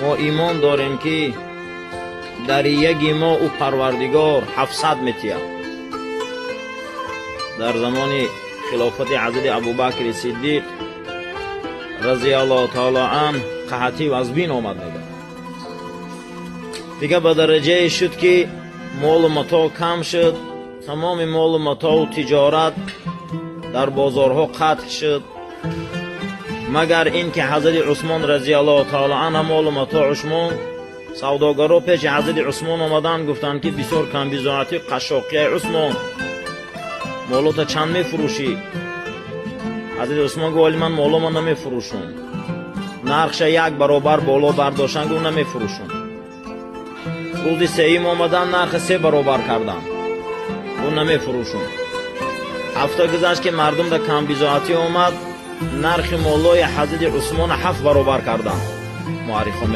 Мо имон дорем, ки дар яги мо ӯ Парвардигор 700 метиҳад. Дар замони хилофати ҳазрати Абубакри Сиддиқ разияллоҳу таоло ан қаҳтӣ вазбин омад, мегӯяд. Дига ба дараҷае шуд, ки молу матоъ кам шуд, тамоми молу матоу тиҷорат дар бозорҳо қатъ шуд, магар ин ки ҳазрати Усмон разияллоҳу таоло анҳу молу матоуш монд. Савдогаро пеши ҳазрати Усмон омаданд, гуфтанд, ки бисёр камбизоатӣ, қашшоқияи Усмон, молота чанд мефурӯшӣ? Ҳазрати Усмон гуфт: «Вале ман молома намефурӯшум. Нархша як баробар боло бардоштан, гуфт, намефурӯшум». Рӯзи сеюм омадан, нархи се баробар карданд, гуфт: «Намефурӯшум». Ҳафта гузашт, ки мардум дар камбизоатӣ омад, нархи молои ҳазрати Усмона ҳафт баробар карданд, муаррихон.